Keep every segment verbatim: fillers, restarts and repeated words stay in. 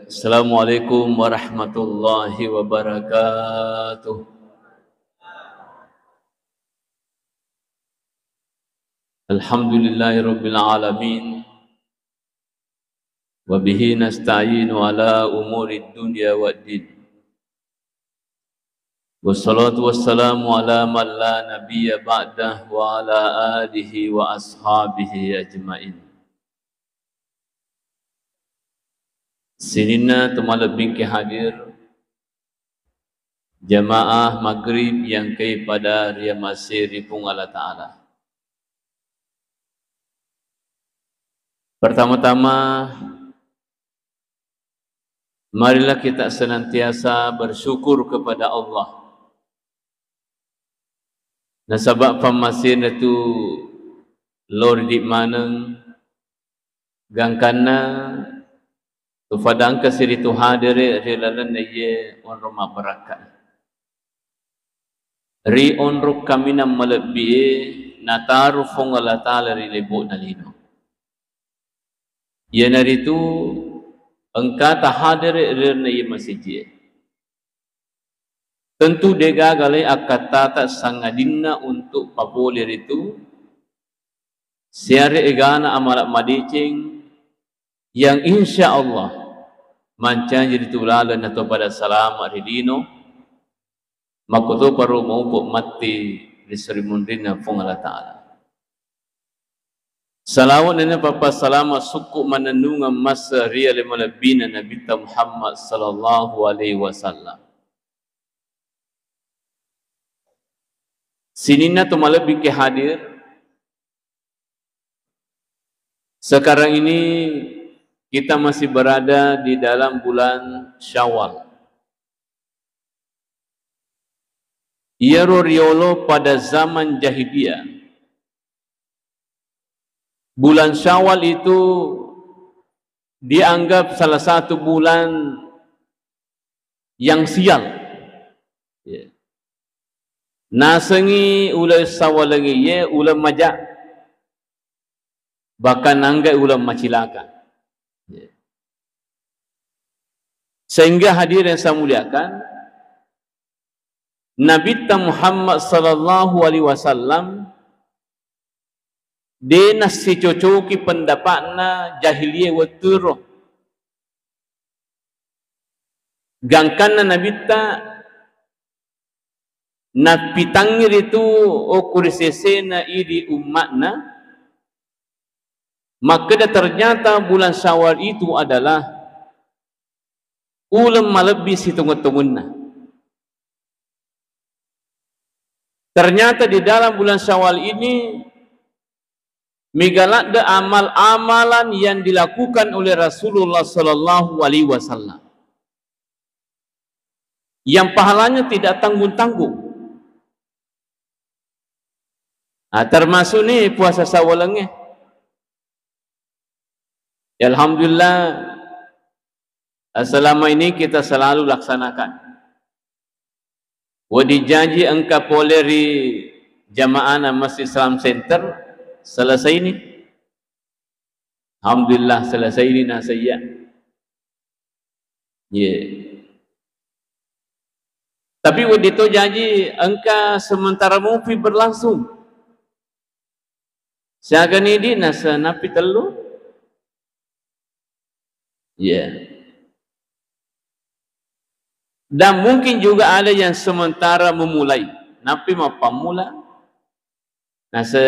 Assalamualaikum warahmatullahi wabarakatuh. Alhamdulillahirabbil alamin. Wa bihi nasta'inu ala umurid dunya waddin. Wassalatu wassalamu ala man la nabiyya ba'dah wa ala alihi wa ashabihi ajmain. Sininna tomalebbingke hadir, jamaah maghrib yang engkae pada riamasei ri Puang Allah Ta'ala. Pertama-tama, marilah kita senantiasa bersyukur kepada Allah. Nasaba pammasena tu lao ridi maneng, gangkanna tu fadangkasi ritu hadere ri lalenna iye onrong mabbarakka. Ri onrong kaminang malebbie nataru Puang Allah Ta'ala ri lebo'na lino. Iyanaritu engkata hadere ri lalenna iye masijie. Tentu degaga le akkattata sangadinna untuk papole ritu siare egana amala madeceng yang insya Allah mancaji ritu laleng nato pada salama ri lino, makkotoparo maupe matti ri seri munrinna Puang Allah Ta'ala. Salawat nenna pappasalama sukku mannennungeng masse ri ale malebbina Nabitta Muhammad sallallahu alaihi wasallam. Sininna to malebbi ke hadir, sekarang ini kita masih berada di dalam bulan Syawal. Iyaro riolo pada zaman jahiliyah, bulan Syawal itu dianggap salah satu bulan yang sial. Ya. Nasengi uleng Syawalengnge iye uleng maja, bahkan nanggai uleng macilaka. Ya. Sehingga hadirin saya muliakan, Nabitta Muhammad sallallahu alaihi wasallam de nassicocoki pendapatna jahiliyah wettuero. Gangkanna Nabitta nappitangngi ritu okko ri sesena idi ummatna, makkeda ternyata bulan Syawal itu adalah uleng malebbi sitongeng-tongenna. Ternyata di dalam bulan Syawal ini mega ladde amal-amalan yang dilakukan oleh Rasulullah sallallahu alaihi wasallam yang pahalanya tidak tanggung-tanggung. Nah, termasuk nih puasa Syawalengnge. Ya, alhamdulillah, selama ini kita selalu laksanakan. Wedding jaji engka pole ri jamaahna Masjid Islam Center, selesai ini. Alhamdulillah, selesai ini nasaiya. Ye. Tapi wedding to jaji engka sementara mupi berlangsung. Siaga ni di nasa napi tellu? Ya. Dan mungkin juga ada yang sementara memulai. Napi mappammula? Nasa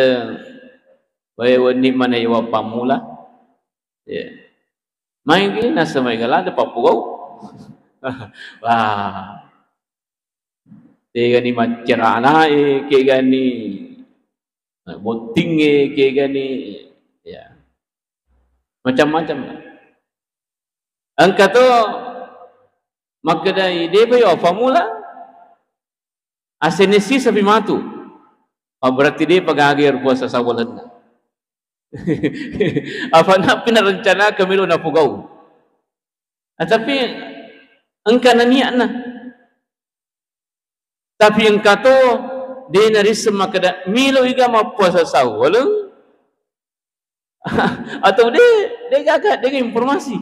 wae wenni mana iwa pammula? Ya. Maigi nasa mai gala ada pappugau. Wah. Tegani maccerana e, kegani botting e, kegani, ya. Macam-macam. Engka to makkedai, "Depa yo famula, asenne sisa pi matu." Oh, berarti depa gaga ero puasa Syawalenna. Apa nappi narencanaka melo napogau. Ah, tapi engka na niatna. Tapi engka to de narisseng makkeda, "Melo iga mappuasa Sawwaleng?" Atau de, de gaga, de informasi.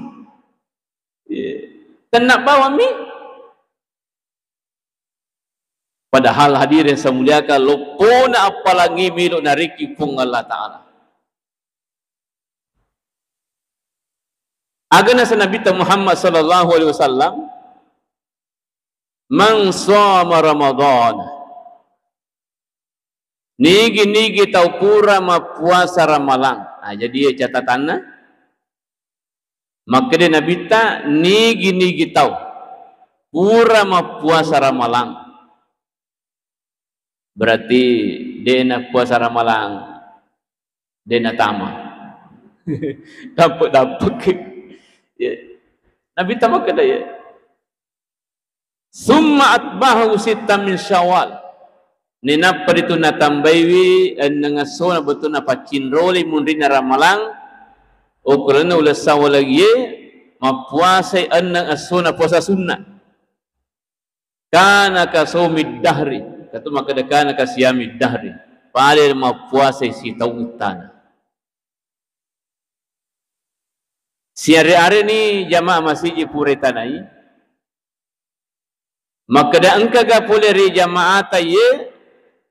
Iya. Tenna bawammi. Padahal hadirin saya muliakan, loppona appalangngi melo narekki Puang Allah Ta'ala. Aga nasa Nabitta Muhammad sallallahu alaihi wasallam, "Man shoma Ramadan." Nigi-nigi tau pura mappuasa Ramalang. Nah, jadi iya catatanna. Makkeda Nabitta, nigi-nigi tau pura mappuasa Ramalang. Berarti de' nappuasa Ramalang, de' natama. Dampek-dampek. Ya. Nabitta makkeda, ya. "Summa atba'ahu sittan min Syawal." Nainappa ritu natambaiwi enneng essona, bettuanna paccinroli munrinna Ramalang, okkolenna uleng Syawal iye, mappuasai enneng essona puasa sunna. "Kana ka shaumid dahri." Katu makkeda, "Kana ka siyamid dahri." Pada mappuasai sitaung ittana. Siare-areni jamaah masigi pura itanai. Makkeda engkaga pole ri jamaata iye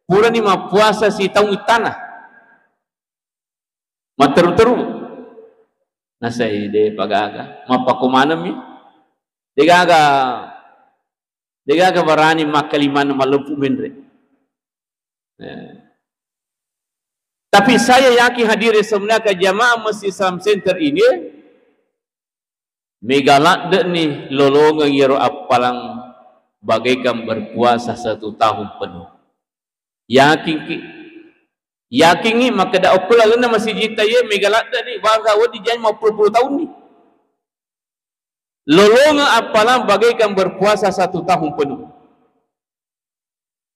purani mappuasa sitaung ittana? Matteru-teru. Nasai de' pagaga. Mappakko manemmi. De'gaga, de'gaga barani makkalimanna malleppu menre. Eh. Tapi saya yakin hadirin semuanya, ke jamaah Masjid Islam Center ini, mega ladde'ni lolongeng iyaro appalang bagaikan berpuasa satu tahun penuh. Yakinki, yakinni makkeda okko lalenna masijitta iye mega ladde'ni, bangsa wedding jaji mappulo-pulo taunni. Lolongeng appalang bagaikan berpuasa satu tahun penuh.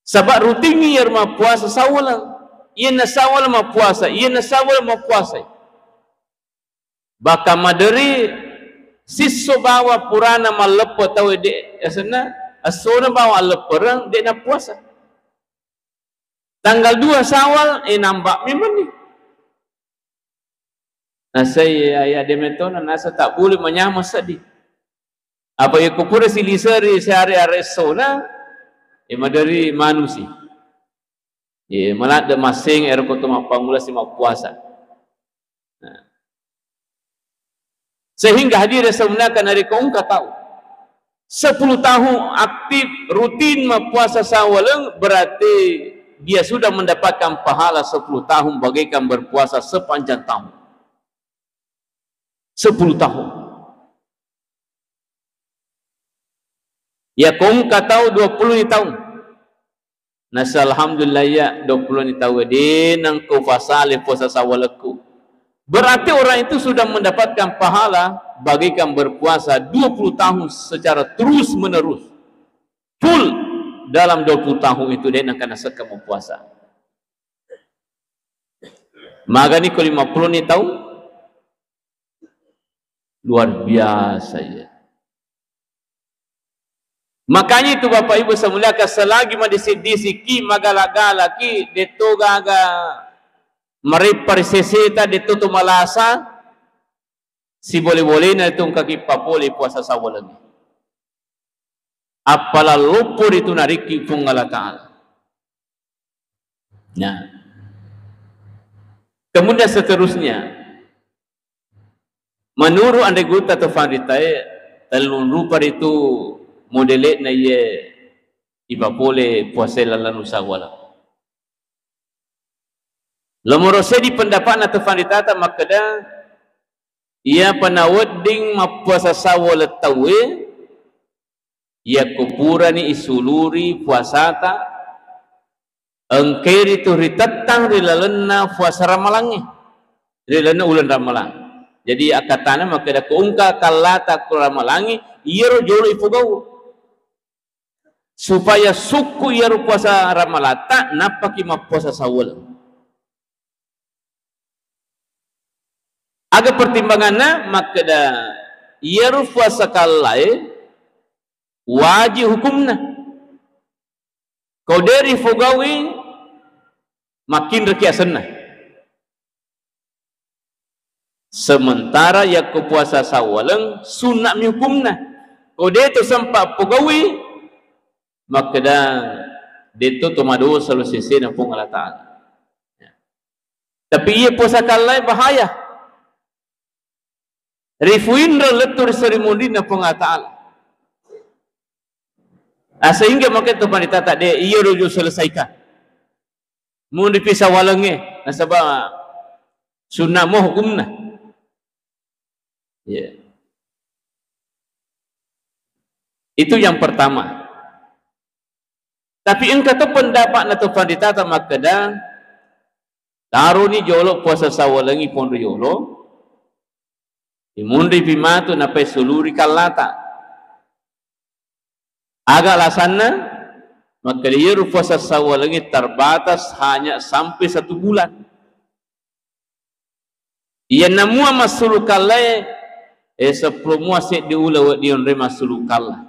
Saba' rutingngi iyaro mappuasa sawwalang. Iyanna sawwalang mappuasa, iyanna sawwalang mappuasai. Bahkan maderri sisso bawang purana malleppe tau de' asenna, essona bawang alleppereng de' nappuasa. Tanggal dua Syawal, eh, namba' memenni. Nasai ya, ya demetona nasa tak boleh manyameng seddi. Apa yakko pura siliseri sehari-hari essona, eh, maderri manusi. Ye, maladde' masseng ero ko to mappangulasi mappuasa. Nah. Sehingga hadirin semuanya, narekko engka tau sepuluh tahun aktif rutin mappuasa sawaleng, berarti dia sudah mendapatkan pahala sepuluh tahun bagaikan berpuasa sepanjang tahun. Sepuluh tahun. Yakko engka tau dua puluh ni taung. Nasa alhamdulillah iya, dua puluh ni tau de' nengka ufasale puasa sawalekku. Berarti orang itu sudah mendapatkan pahala bagaikan berpuasa dua puluh tahun secara terus menerus. Full dalam dua puluh tahun itu de' nengka nasekka mappuasa. Magani ko lima puluh ni taung? Luar biasa ya. Makanya itu Bapak Ibu saya muliakan, selagi madisik-disiki, magala-galaki, de'to gaga mareppa ri seseta, de'to to malasa, sibole-bolena itu engkaki papole puasa sawaleng. Appalang loppo ritu narekki Puang Allah Ta'ala. Nah. Kemudian seterusnya, menurut anre gurutta to fanritae, tellung rupa ritu modele'na iye ipapole puasa laleng sawaleng. Nomoro seddi pendapatna to fanritata makkeda, iyapa nawedding mappuasa sawaleng tauwe, yakko purani isuluri puasata, engkai ritu ritettang ri lalenna puasa ramalangnge, ri lalenna uleng ramalang. Jadi akkatana makkeda ko engka kallata ko ramalangnge, iyaro jolo ipogau. Supaya sukku iyaro puasa ramalatta, nappaki mappuasa sawaleng. Aga pertimbanganna makkeda, iyaro puasa kallae wajib hukumna. Ko de' rifogaui, makkinreki asenna. Sementara yakko puasa Sawwaleng, sunna'mi hukumna. Ko de' to sempa' pogaui, makkeda de' to to madosa lo sesena Puang Allah Ta'ala. Tapi iya puasa kallae bahaya. Rifuinro lettu ri seri munrinna Puang Allah Ta'ala. Ah, sehingga maka to panitata de' iya ruju selesaikan. Munripi Sawwalengnge, nasaba' sunna' mo hukumna. Iya. Itu yang pertama. Tapi engka to pendapatna to panritata makkeda, taroni jolo puasa Sawwalengngi ponro yolo, imunripi matu napai suluri kallata. Aga alasanna? Makkeda iyaro puasa Sawwalengnge terbatas hanya sampai satu bulan. Iyanna mua massulu kallae, eh, seppulo mua seddi uleng wedding onroi massulu kalla.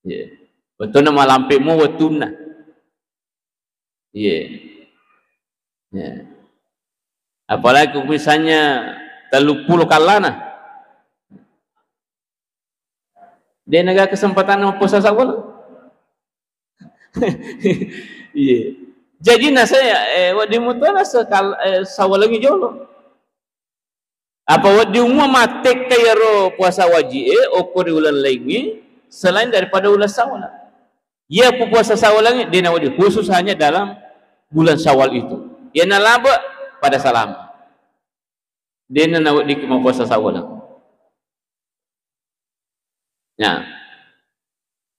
Iya. Wettuna malampe mua wettunna. Iya. Iya. Apalagi misalnya telluppulo kallana. De' naga kesempatan mappuasa Sawwal. Iya. Jadi nasa, eh, wedding muto nasa kal-, eh, Sawwalengngi jolo. Apa wedding mua mattekka iyaro puasa wajib e okko ri uleng laingnge selain daripada uleng Sawwal. Iya pu puasa Sawwalengnge de' nawedding khusus hanya dalam bulan Sawwal itu. Iya nalabe' pada salama. De'na naweddikki mappuasa Sawwal. Nah,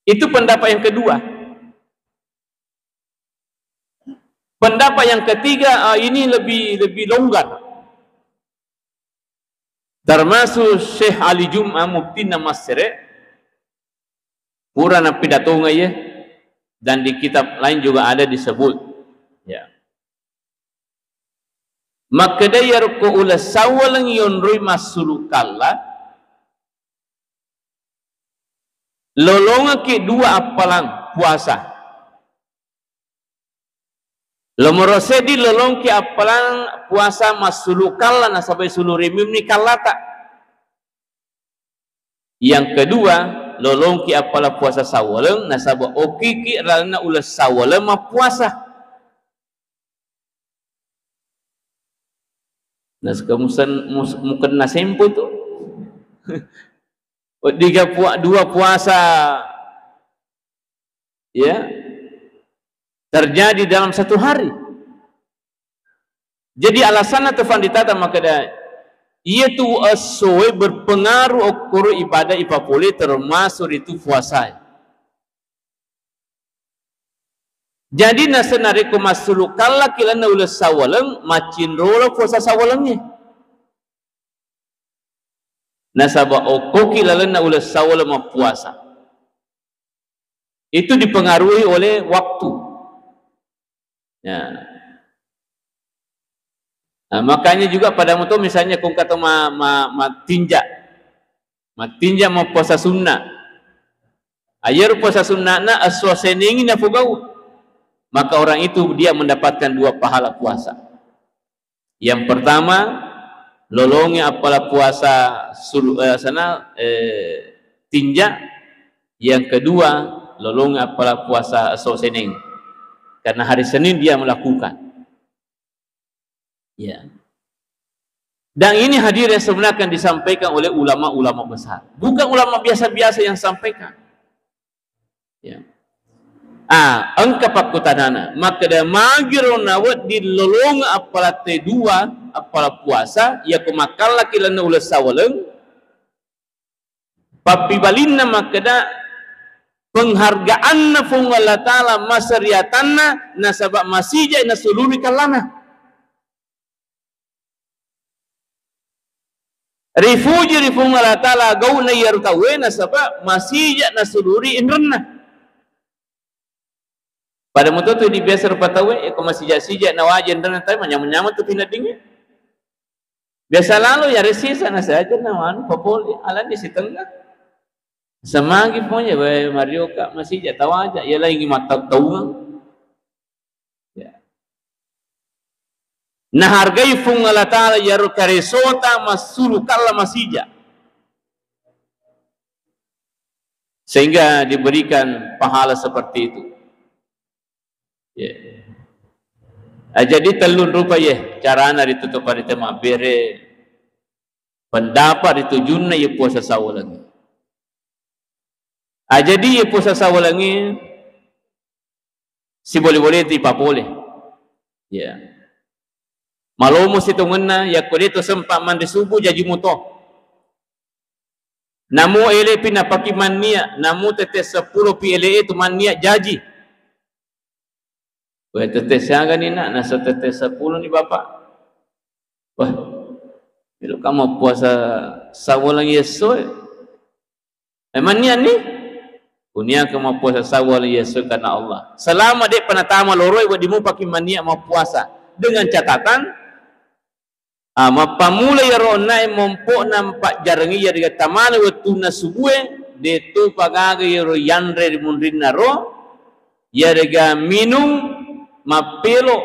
itu pendapat yang kedua. Pendapat yang ketiga, ah, ini lebih, lebih longgar. Termasuk Syekh Ali Jum'ah, muftinna Mesir, pura napidatonga iye, dan di kitab lain juga ada disebut. Ya. Makkeda iyaro ko uleng Sawwaleng yonroi massulu kalla, lolongekki dua appalang puasa. Lomoro seddi lolongki appalang puasa massulu kalla nasaba sulu rimimni kallata. Yang kedua, lolongki appalang puasa Sawwaleng nasaba okkiki lalenna uleng Sawwaleng mappuasa. Nah, sekarang musen-, mus-, mukenna sempo itu. Diga pua-, dua puasa, ya, terjadi dalam satu hari. Jadi alasanna tu panditata makkeda, iya tu essoe berpengaruh okkoro ibadah ipapole termasuk itu puasae. Jadi nasa narekko massulu kallaki lalenna uleng Sawwaleng, maccinrolo puasa Sawwalengnge. Nasaba okkoki lalenna uleng Sawwaleng mappuasa. Itu dipengaruhi oleh waktu. Ya. Nah, makanya juga pada muto misalnya kong kata ma-, ma-, matinja. Matinja mappuasa sunnah. Ayero puasa sunnahna esso senengi napogau. Maka orang itu dia mendapatkan dua pahala puasa. Yang pertama, lolongi appala puasa sulu-, eh, sana, eh, tinja. Yang kedua, lolongi appala puasa esso seneng. Karena hari Senin dia melakukan. Ya. Dan ini hadirin sebenarnya akan disampaikan oleh ulama-ulama besar. Bukan ulama biasa-biasa yang sampaikan. Ya. Ah, engka pakkutanana. Makkeda magiro nawedding lolong appala te dua, appala puasa, yako makkallaki lalenna uleng Sawaleng, pappibalinna makkeda penghargaanna Puang Allah Ta'ala, maseriatanna, nasaba masija nasuluri kallana. Rifuji ri Puang Allah Ta'ala gau'na iyaro tauwe nasaba masija nasuluri inrenna. Pada muto tu di biasa rupa tauwe, eko masija-sija nawaja inrenna tauwe, manyameng-nyameng tu pinaddingnge. Biasa lalo ya resisa na saja na anu papole, alani sitengnga. Semagi punya, we, Mario ka masija tawaja, ya laingi mattau-taungang. Ya. Nahargai Fuang Allah Ta'ala iyaro karesota massulu kalla masija. Sehingga diberikan pahala seperti itu. Ya. Ah, jadi tellung rupa ye carana ritu to parita mabbere pendapat ritujunna ye puasa sawalengnge. Ah, jadi ye puasa sawalengnge sibole-bole tu ipapole. Ya. Malomo sitongenna, yakko de to sempa manre subuh, jaji muto. Namu ele pi napaki mannia, namu tette seppulo pi ele e tu mannia jaji. Weh, tette siaga ni, Nak? Nasa tette seppulo ni, Bapak. Wah, melo ka mappuasa sawaleng yesso e. Eh, mannia ni? Kuniaka mappuasa sawaleng yesso karena Allah. Selama de panatama loroi, wedding mupaki mannia mappuasa. Dengan catatan, ah, mappammula iyaro onna e mompo'na pajjarengngi, iyarega tamana wettunna subue, de topa gaga iyaro yanre ri munrinna ro, iyarega minung mappelo.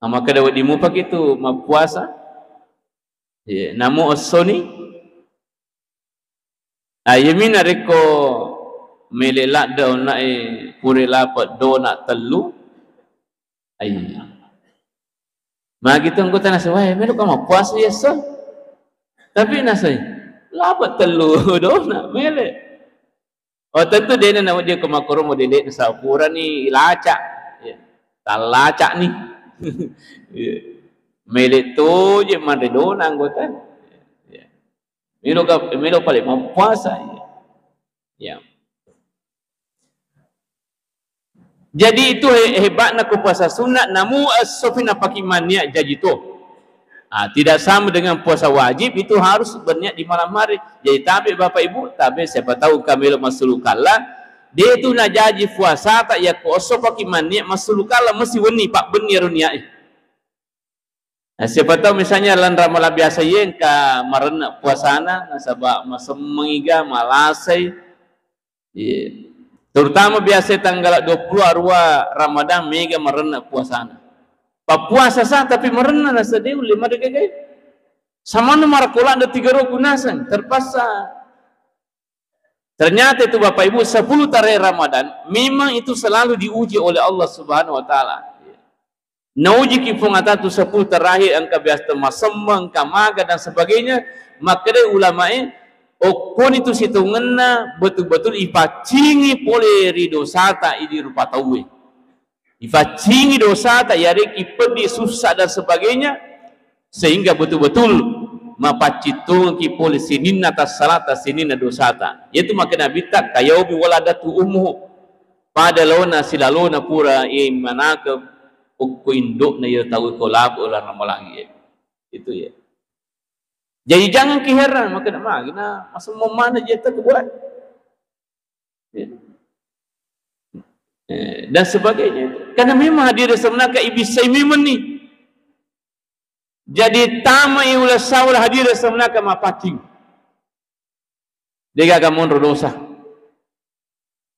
Ah, makkeda wedding mupaki tu mappuasa. Iya, namu essoni. Ah, iyami narekko mele ladde onna e pura lape dona tellu. Ai. Magi tu anggota nasa, "Wah, melo ka mappuasa yesso." Tapi nasai, "Lape tellu dona mele." Oh, tentu dena nawedding ko makkoro modele nasaba purani laca. Ya. Tallaca ni. Ya. Mele to je manre dona anggota. Ya. Melo ka, melo pale mappuasa. Ya. Ya. Jadi itu he-, hebatna ko puasa sunat, namu esso pi napaki mannia jaji to. Ah, tidak sama dengan puasa wajib, itu harus berniat di malam hari. Jadi tabe Bapak Ibu, tabe siapa tahu engka melo massulu kalla, de tu najaji puasata yakko esso paki mannia massulu kalla, mesti wenni pabbenni ero niat e. Nah, siapa tahu misalnya lan Ramalang biasa iye engka marenne puasana, nasaba masemmeng iga, malasai. Iya. Terutama biasa tanggal dua puluh arua Ramadan mega marenne puasana. Pappuasa sa tapi marenne nasa de ulle madegagai. Samanna marakko ladde tiga rokku naseng, terpaksa. Ternyata itu Bapak Ibu, sepuluh terakhir Ramadan memang itu selalu diuji oleh Allah Subhanahu wa Ta'ala. Naujiki Puang Ata tu sepuluh terakhir, engka biasa masemmeng, engka maga dan sebagainya. Makkedai ulamae, okkoni tu sitongenna betul-betul ipaccingi pole ri dosata idi rupa tauwe. Ipaccingi dosata, yareki peddi, susah dan sebagainya, sehingga betul-betul mapaccing tongengki pole sininna tassalata, sininna dosata. Yaitu makkeda Nabitta, "Kayaumi waladatu ummuhu." Pada laona silalona pura imanakeng okko indo'na iya tau ko labu ri Ramalang iye. Itu ya. Jadi jangan keheran, makkeda magi na masemmeng maneng je ta kebuat. Ya. Eh, dan sebagainya. Karena memang hadir sebenarnya ibissai memang ni. Jadi tamai uleng sawal hadir sebenarnya mapaccing. Degaga monro dosa.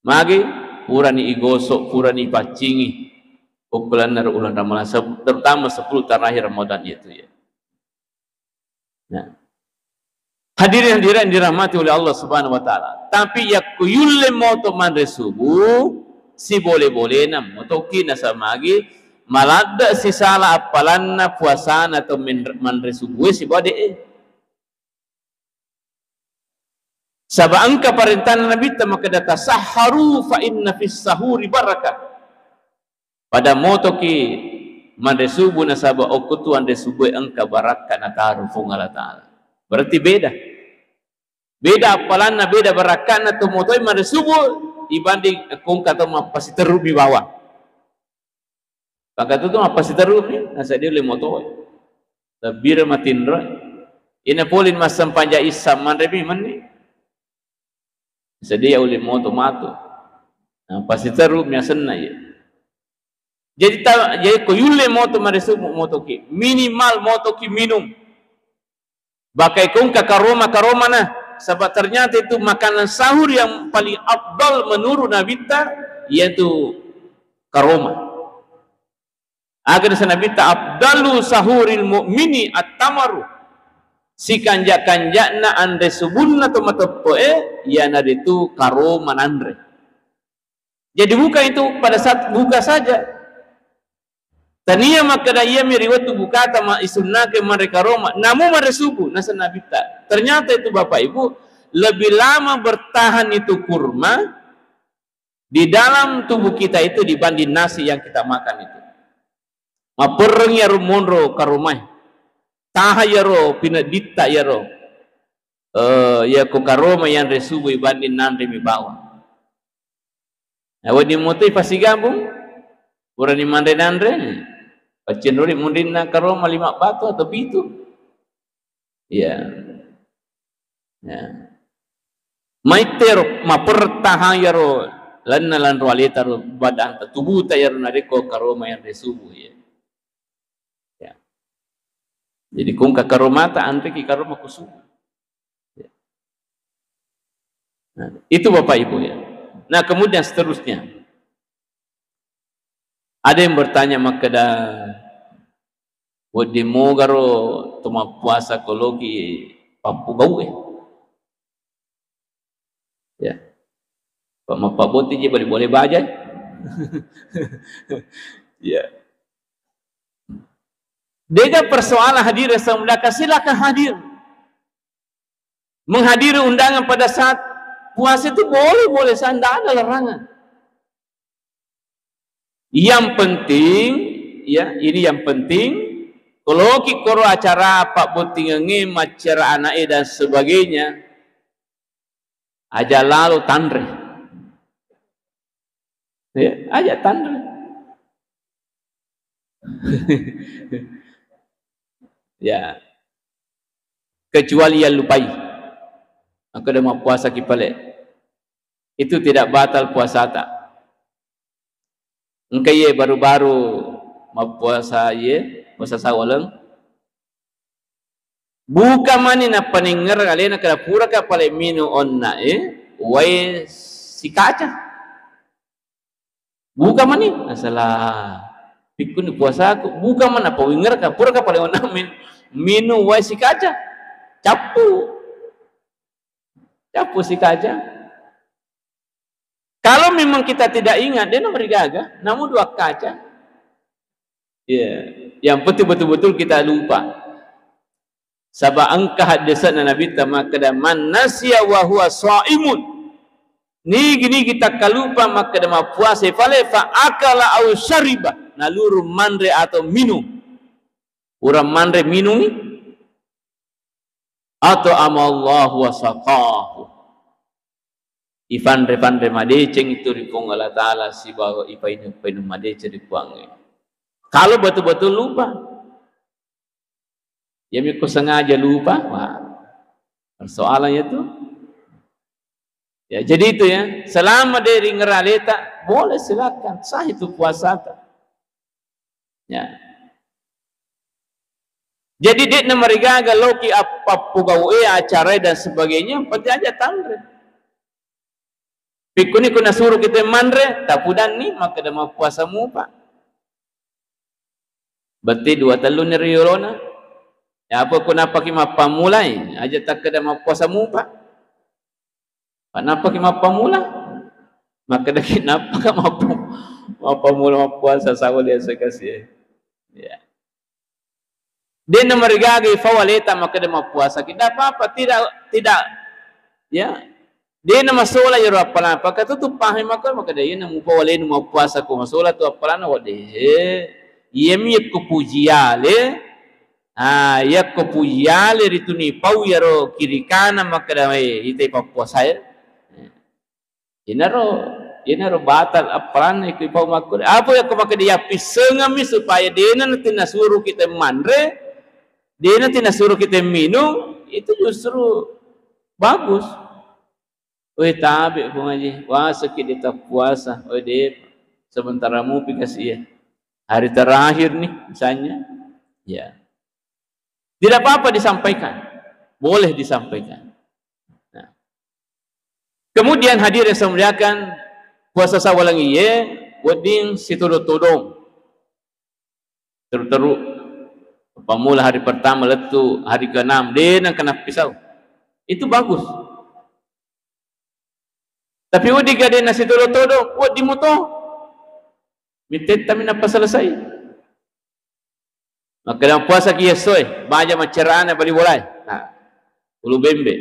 Magi purani igosok, purani ipaccingi. Okko lalenna uleng Ramalang, se-, terutama sepuluh terakhir Ramadan itu ya. Nah. Hadirin hadirat yang dirahmati oleh Allah Subhanahu wa Ta'ala. Tapi yakko yulle moto manre subuh, sibole-bolena motoki, nasaba magi maladde sisala appalanna puasana atau menre-, manre subuh sibawa de e. Saba engka parentana Nabitta makkeda, "Tasahharu fa inna fis sahuri barakah." Pada motoki manre subuh nasaba okko tu anre subuh engka barakka nataro Puang Allah Ta'ala. Berarti beda. Beda appalanna, beda barakkana to motoi manre subuh ibanding engka to mappasiterru mi bawang. Maka tu, tu mappasiterru mi, nasaba de ulle moto. Lebbire matinro. Ina pole massempajang issa manre mi menni. Sedia ulle moto matu. Nah, pasiterru mi asenna iya. Jadi ta-, jadi ko yulle moto manre subuh motoki. Minimal motoki minum. Bahkan ko engka karoma-karomana, sebab ternyata itu makanan sahur yang paling afdal menurut Nabitta, yaitu karoma. Aga naseng Nabitta, "Afdalu sahuril mu'mini at-tamaru." Sikanja-kanja'na anre subunna to mateppe'e, iyanaritu karoma nanre. Jadi bukan itu pada saat buka saja. Tania makkeda iyami ri wettu bukata ma-, isunnake manre karoma, namu manre subuh, naseng Nabitta. Ternyata itu Bapak Ibu, lebih lama bertahan itu kurma di dalam tubuh kita itu dibanding nasi yang kita makan itu. Maperreng iyaro monro karomae. Taha iyaro pinedditta iyaro. Eh, iyako karoma yanre subuh ibanding nanre mi bawang. Nah, wedding motoi fasigabung, purani manre nanre, paccinrori munrinna karoma lima batu atau pitu. Iya. Ya. Maittero mapertahang yaro lanna lanro aleta ro badanta tubuta yaro narekko karoma yanre subuh, ya. Ya. Jadi kungka karomata anreki karoma ku subuh. Ya. Nah, itu Bapak Ibu, ya. Nah, kemudian seterusnya. Ada yang bertanya makkeda, "Wedding mogaro to mappuasa ko loki pappugau'e?" Ya. Pak mappabbotting je boleh-boleh baja. Ya. De'ga persoalan hadir yang saya muliakan, silakan hadir. Menghadiri undangan pada saat puasa itu boleh-boleh saja, tidak ada larangan. Yang penting, ya, ini yang penting, ko loki koro acara pabbottingengnge, maccara anaknya dan sebagainya, aja lalo tanre. Ya, aja tanre. Ya. Kecuali yang lupai. Makkeda mappuasaki pale. Itu tidak batal puasata. Engka iye baru-baru mappuasa iye, puasa sawaleng. Buka mani nappa ningerang alena keda puraka pale minung onna e, wae sikaca. Buka mani, nasala pikkunni puasaku. Buka mani nappa wingerang ka puraka pale onna min-, minung wae sikaca. Cappu. Cappu sikaca. Kalau memang kita tidak ingat, de namarigaga, namu dua kaca. Ya, yang penting betul-betul kita lupa. Saba engka haddese'na Nabitta makkeda, "Man nasiya wa huwa shaimun." Nigi-nigi takkalupa makkeda mappuasa fale fa akala au syariba, naluru manre atau minum. Urang manre minungi, atau amallahu wa saqahu. Ifanre-fanre madeceng itu ri Puang Allah Ta'ala sibawa ipainung-painung madeceng ri Puangnge. Kalau betul-betul lupa, ya, miko sengaja lupa, wah, persoalannya tuh. Ya, jadi itu ya, selama de ringerang aleta, boleh silakan, sah itu puasata. Ya. Jadi, de'na marigaga loki ap-, pappugau'e, acara dan sebagainya, yang penting aja tanre. Pikkuni ku nasuru kita manre, tapudanni, makkeda mappuasa mupa. Berarti dua telluni riolona. Ya, apa ku nappaki mappammulai, aja takkeda mappuasa mupa. Nappaki mappammula? Makkedaki nappaka mappu-, mappammula mappuasa sawali asakasi. Ya. De'na marigaga ifau aleta makkeda mappuasaki. Tidak apa-apa, tidak, tidak. Ya. De'na masola iyaro appalana. Pakatutu pahami makkeda, makkeda iyana mupau alenu mappuasa ko masola tu appalana, wadehe. Iyami yakko pujiale. Ah, yakko pujiale ritu nipau iyaro kiri kanan makkeda, "Eh, itai pappuasae." Inaro, inaro batal appalanna iko ipau makkeda. Apa yakko makkeda yappissengemmi supaya de'na nati nasuru kita manre, de'na nati nasuru kita minum, itu justru bagus. Weh, tabe, Puang Haji, wasaki de tappuasa. Weh, de, sementara mupi kasi iya. Hari terakhir nih, misalnya. Ya. Tidak apa-apa disampaikan. Boleh disampaikan. Nah. Kemudian hadir yang saya muliakan, puasa sawaleng iye, wedding sitodo-todong. teru-teru. Pammula hari pertama lettu, hari keenam, de' nengka nappisau. Itu bagus. Tapi wedding ga de' nasitodo-todo, wedding muto. Mittettami nappa selesai. Makkeda puasaki essoe, baja maccerana bali bolae. Nah, ulu bembe.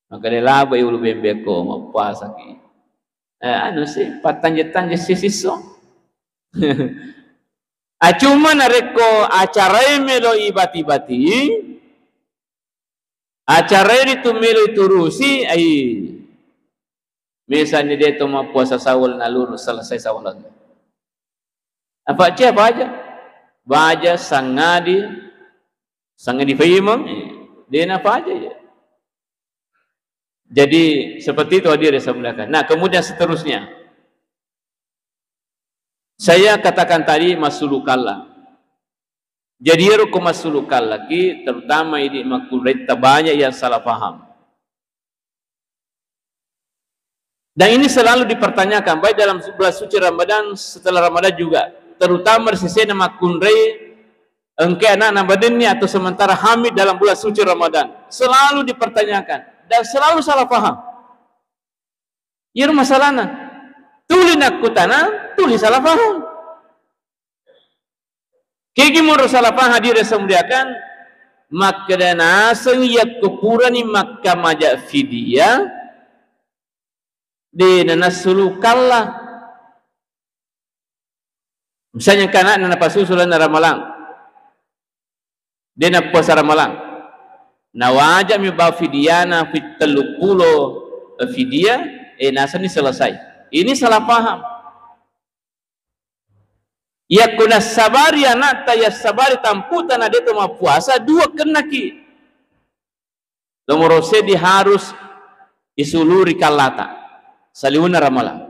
Makkeda labai ulu bembe ko mappuasaki. Eh, anu sih, pattanje-tanje sisisso. Ah, cuma narekko acarae melo ibati-bati, acarae ritu melo iturusi, ai. Misalnya de' to mappuasa sawal naluru selesai sawal. Apa cia baja? Baja sangadi, sangadi paimeng, eh, de' napaja ya. Jadi seperti itu hadirin yang saya muliakan. Nah, kemudian seterusnya. Saya katakan tadi massulukallah. Jadi ero ko massulukallah ki, terutama idi makkunraita banyak yang salah paham. Dan ini selalu dipertanyakan, baik dalam bulan suci Ramadan, setelah Ramadan juga, terutama di sesena makkunrai engka anakna badenni atau sementara hamil dalam bulan suci Ramadan. Selalu dipertanyakan dan selalu salah paham. Iyaro masalahna. Tuli nakkutana, tuli salah paham. Kegi monro salah paham hadirin yang saya muliakan, makkeda naseng yakko purani makkamaja fidyah, de' nanassulu kalla. Misalnya engka anakna napasusu lalenna Ramalang. De' nappuasa Ramalang. Nawaja'mi bawang fidyana fit telluppulo fidyah, eh, nasenni selesai. Ini salah paham. Yakko nassabari anakta, yassabari tampu'ta na de' to mappuasa, dua kennaki. Nomoro seddi harus isuluri kallata. Saliwenna Ramalang.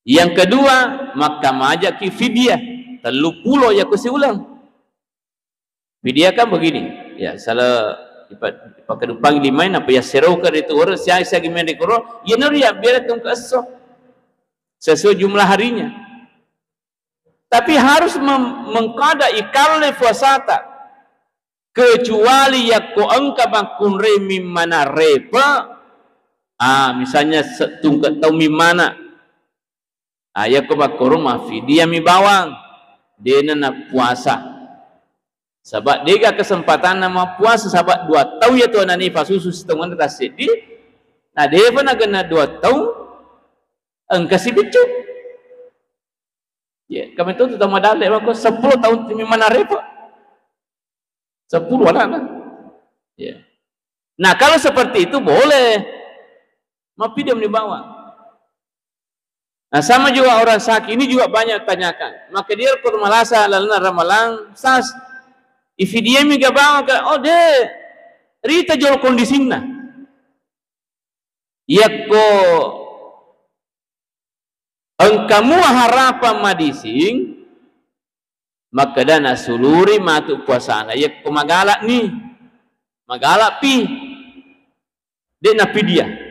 Yang kedua, makkamajaki fidyah telluppulo yakko siuleng. Fidyah kan begini, ya, sala ipa-, ipakkedupangi limae, napa yasseroka ritu orang siagi-siagi main rikoro, iyanaro ya biar tungke esso sesuai jumlah harinya. Tapi harus mem-, mengkada ikalle puasata. Kecuali yakko engka makkunrai mimmana repe, ah, misalnya se-, tungke tau mimmana. Ah, yakko makkoro maffidyah mi bawang, de'na nappuasa. Saba' de'ga kesempatanna mappuasa, saba' dua tau yatu anane fasusu sitaungenna tasseddi, na de'pa nagenna dua tau, engka sibiccu. Ye, kami tu tau madalle mako seppulo taung mimmana repe. Seppulo anakna. Ya. Nah, kalau seperti itu boleh. Maffidyah mi bawang. Nah, sama juga orang sakit ini juga banyak tanyakan. Maka dia kalau malasa lalenna Ramalang, sas, ifidyah mi ga bawang ka, oh de', rita jolo kondisinna. Yakko engka mua harapang madising, makkeda nasuluri matu puasana. Yakko magala'ni, magala'pi, de' nafidyah.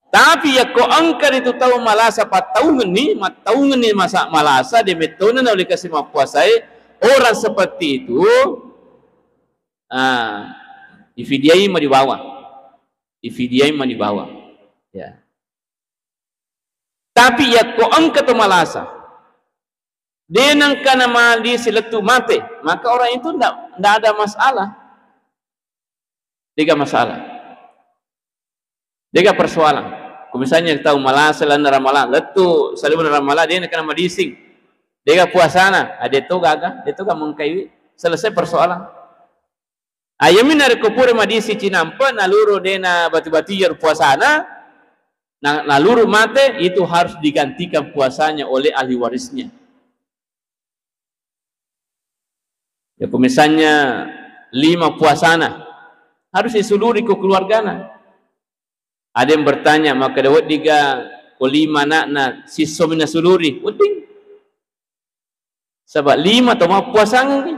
Tapi yakko engka ritu tau malasa pattaungenni, mattaungenni masa malasa, de' mettona naulle kasi mappuasae, orang seperti itu, ah, ifidyai mani bawang. Ifidyai mani bawang. Ya. Tapi yakko engka to malasa, de' nengka namali silettu mate, maka orang itu ndak, ndak ada masalah. De'ga masalah. De'ga persoalan. Ko misalnya tau malasa lalenna Ramalang, lettu saliwenna Ramalang, de' nengka namadising. De'ga puasana, ah, de' to gaga, de' to ga mengkaiwi. Selesai persoalan. Ayami narekko pura madisi cinampe, naluru de'na batu-batu iyaro puasana, na-, naluru mate, itu harus digantikan puasanya oleh ahli warisnya. Ya, ko misalnya lima puasana, harus disuluri ko keluargana. Ada yang bertanya, makkeda weddiga ko lima anakna sissomi nasuluri? Wedding. Saba' lima tau mappuasangengngi.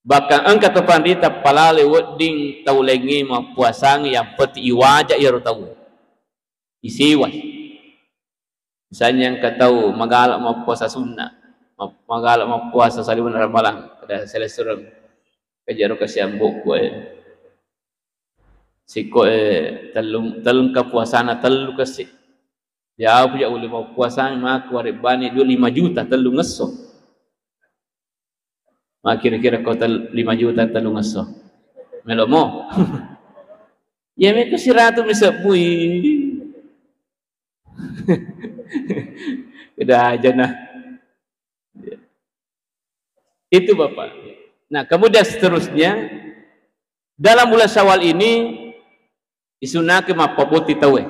Bahkan engka to panrita palale wedding tau laingnge mappuasangngi, yang penting iwaja iyaro tau. Isewai. Misalnya engka tau magala mappuasa sunnah, ma-, magala mappuasa saliwenna ramalang, pada selessureng. Kejaro kasi ambo'ku, eh. Siko, eh, tellung, tellung ka puasana tellu kasi. Ya, aku ja ulih mappuasa, maka warebbani dua lima juta tellu ngesso. Ma kira-kira ko tel-, lima juta tellu ngesso. Melo mo. Ya, meko siratu mi sebbui. Udah aja nah. Itu Bapak. Nah, kemudian seterusnya, dalam bulan Syawal ini, isunake mappabotting tauwe.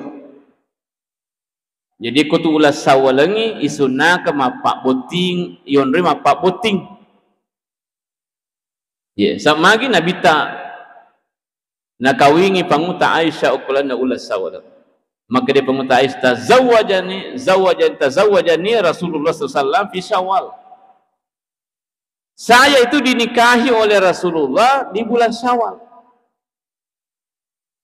Jadi, ko tu uleng sawalengngi, isunake mappabotting, yonroi mappabotting. Ye, samagi Nabitta nakawingi Panguta Aisyah okkolanna uleng sawaleng. Makkeda Panguta Aisyah, "Tazawwajani, zawwajan-, tazawwajani Rasulullah sallallahu alaihi wasallam fi Syawal." Saya itu dinikahi oleh Rasulullah di bulan Syawal.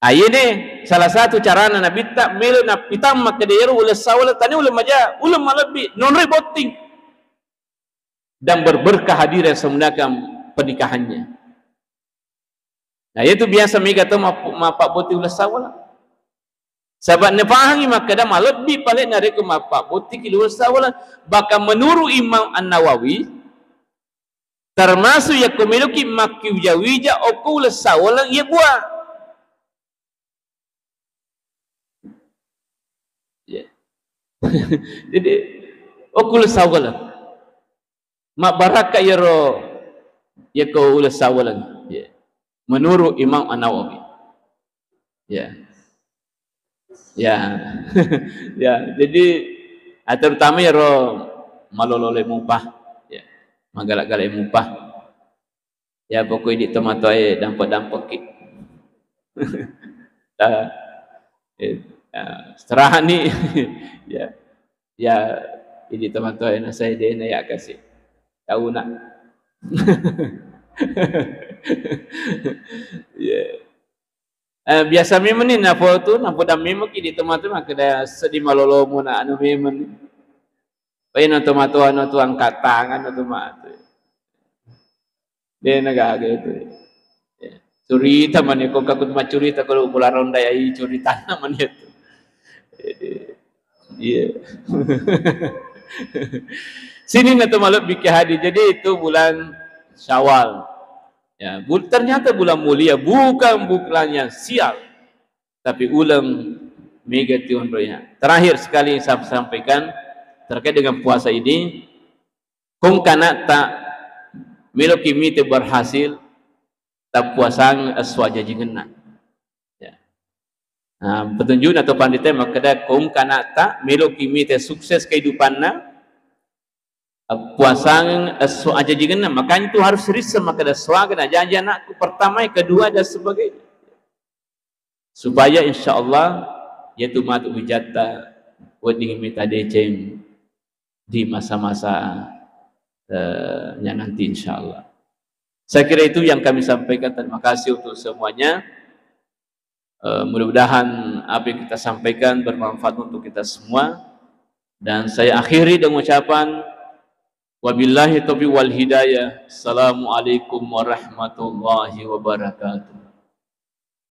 Ayene salah satu carana Nabitta melo nappitamma kede yero uleng sawaleng, tania uleng maja, uleng malebbi, nonroi botting. Dan berberkah hadir yang semudakan pernikahannya. Nah, itu biasa mega to map-, mappabotting uleng sawaleng. Saba' napahangi makkeda malebbi pale narekko mappabottingki uleng sawaleng. Bahkan menurut Imam An-Nawawi, termasuk yakko meloki makkiwija-wija okko uleng sawaleng iya bua. Ya. Jadi, okko uleng sawaleng. Mabbarakka iyaro, yakko uleng sawaleng. Ya. Menurut Imam An-Nawawi. Ya. Ya. Ya, jadi, ah, terutama iyaro malolo-lolo mupa. Ya. Magala-gala mupa. Ya, pokok idi tomatoae dampe-dampekki. Ah, eh, ah, seterahani. Ya. Ya, idi tomatoae nasai dena ya kasi. Tauna. Ya. Eh, biasa memang ni nafoto, nafoto memang ki di tomatoae makkeda seddi malolomu na anu memang ni. Paina tomatoa anu tu angkat tangan tu matu. De' na gaga itu. Ya. Curita mani ko kaku maccurita ko bulan ronda ya, i curitana mani itu. Jadi, iya. Sininna to malebbi ki hadir. Jadi itu bulan Syawal. Ya, bul-, ternyata bulan mulia, bukan bulan yang sial, tapi uleng mega tionroinya. Terakhir sekali saya sampaikan terkait dengan puasa ini, Kong kana'ta meloki mite berhasil, tappuasang esso ajajingenna. Ya. Nah, petunjukna to pandita makkeda, kong kana'ta meloki mite sukses kehidupanna, puasang esso ajajingenna. Makanya itu harus risseng makkeda, suaga najaji anakku pertama, kedua, dan sebagainya. Supaya insya Allah, yaitu matu hujatta wedding mita deceng di masa-masa, eh, nya nanti, insya Allah. Saya kira itu yang kami sampaikan. Terima kasih untuk semuanya. Eh, mudah-mudahan apa yang kita sampaikan bermanfaat untuk kita semua. Dan saya akhiri dengan ucapan, wabillahi taufiq wal hidayah. Assalamualaikum warahmatullahi wabarakatuh.